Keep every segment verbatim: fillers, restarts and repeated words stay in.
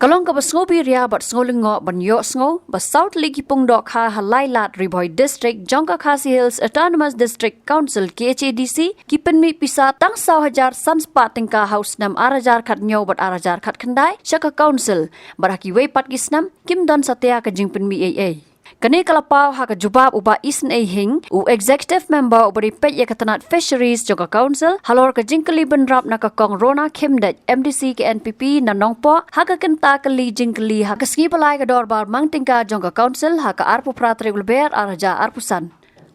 Ka long kaba sngewbha ria bad sngewlyngngoh ban ïohsngew ba saw tylli ki pung dohkha ha Lailad, Ri Bhoi District jong ka Khasi Hills Autonomous District Council, K H A D C, ki pynmih pisa tang saw hajar san spah tyngka ha u snem ar hajar khathynñiew bad ar hajar khatkhyndai sha ka Council, bad ha kiwei pat ki snem kim don satia ka jingpynmih ei ei. Kane ka la paw ha ka jubab u Bah Isynei Hing, u Executive Member uba dei peit ïa ka tnat Fisheries jong ka Council, halor ka jingkylli bynrap na ka Kong Rona Khymdeit, M D C ka N P P na Nongpoh, ha ka kynta kylli jingkylli ha ka sngi ba lai ka dorbar mang tyngka jong ka Council ha ka arphew phra tarik u Lber ar hajar arphew san.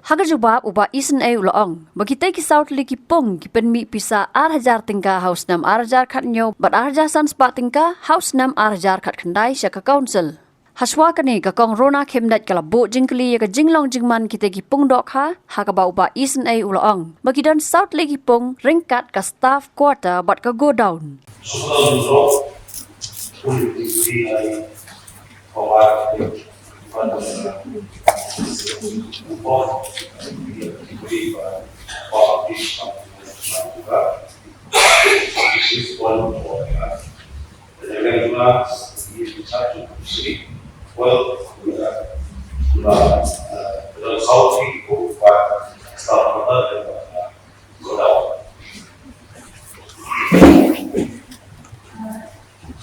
Ha ka jubab u Bah Isynei u la ong ba kitei ki saw tylli ki pung ki pynmih pisa ar hajar tyngka ha u snem ar hajar khathynñiew bad ar hajar san spah tyngka ha u snem ar hajar khatkhyndai sha ka Council. Hashwa kane ka Kong Rona Khymdeit ka la buh jingkylli ïa ka jinglong jingman kitei ki pung dohkha, ha kaba u Bah Isynei u la ong ba ki don saw tylli ki pung ryngkat ka staff quarter bad ka godown.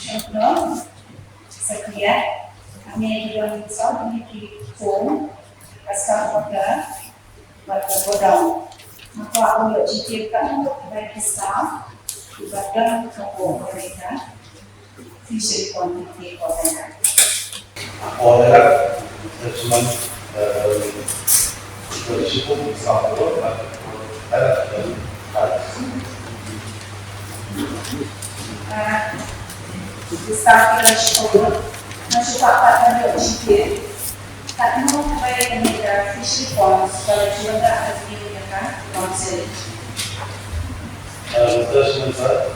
Shukran. Sekian. Kami juga mengucapkan kita pun pasal pada Bad ka godown. Nga kwah ban ïoh jingtip katno ka bai ki staff kiba don hapoh ka Fishery Quantity Coordinator. Coordinator, assessment, eh, leadership of staff, eh, Ah, ki staff kiba shu, nga shu kwah pat ban ïoh jingtip. Katno kaba ïa kane ka fishery ponds ba la ju wanrah ha kane ka council. Uh, refreshment, sir.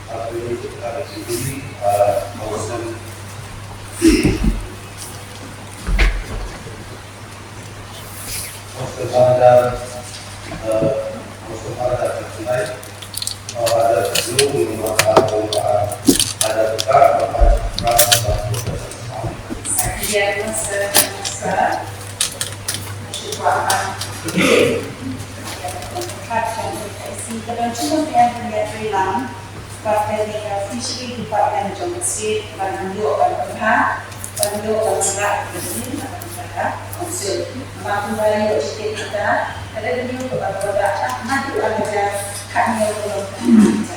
After you, uh, you, uh, our Bad kane ka Fishery Department jong ka state ban ïoh ban pynbha, ban ïoh ban ïa ka Fishery Department jong ka state. Ba kumba ïoh jingtip kita, ka revenue kaba ka dah naduh ar hajar khathynñiew ka long.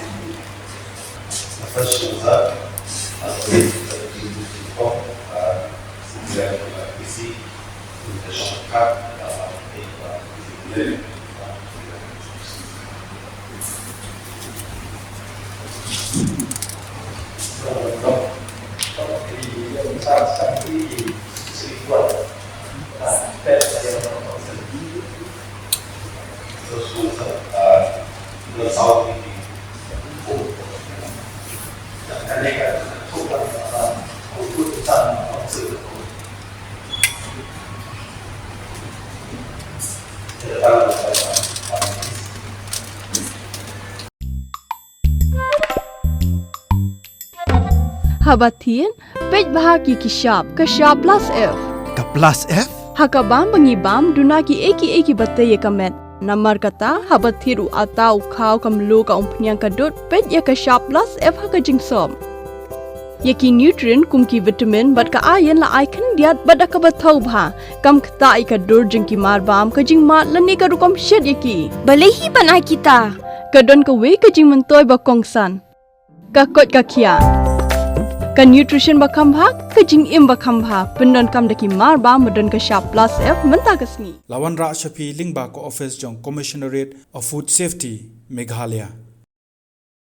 Haba thied, peit bha ki ki shap, ka shap plus F. Ka plus F? Ha ka bam ba ngi bam, duna ki ei ki ei kiba tei ïa ka met. Namar kata, haba thied u atta u khaw ka mluh ka umphniang ka dud, peit ïa ka shap plus F ha ka jingsop. Ïa ki nutrient kum ki vitamin bad ka iron la ai khyndiat bad da kaba thaw bha. Kam ktah ïa ka dur jong ki mar bam, ka jingmad lane ka rukom shet ïa ki. Balei hi ban ai kita? Ka don kawei ka jingmyntoi ba kongsan. Ka koit ka khiah. Ka nutrition ba kham bha, ka jingim ba kham bha. Pyndonkam da ki mar bam ba don ka shap plus F mynta ka sngi. La wanrah sha phi lyngba ka office jong Commissionerate of Food Safety, Meghalaya.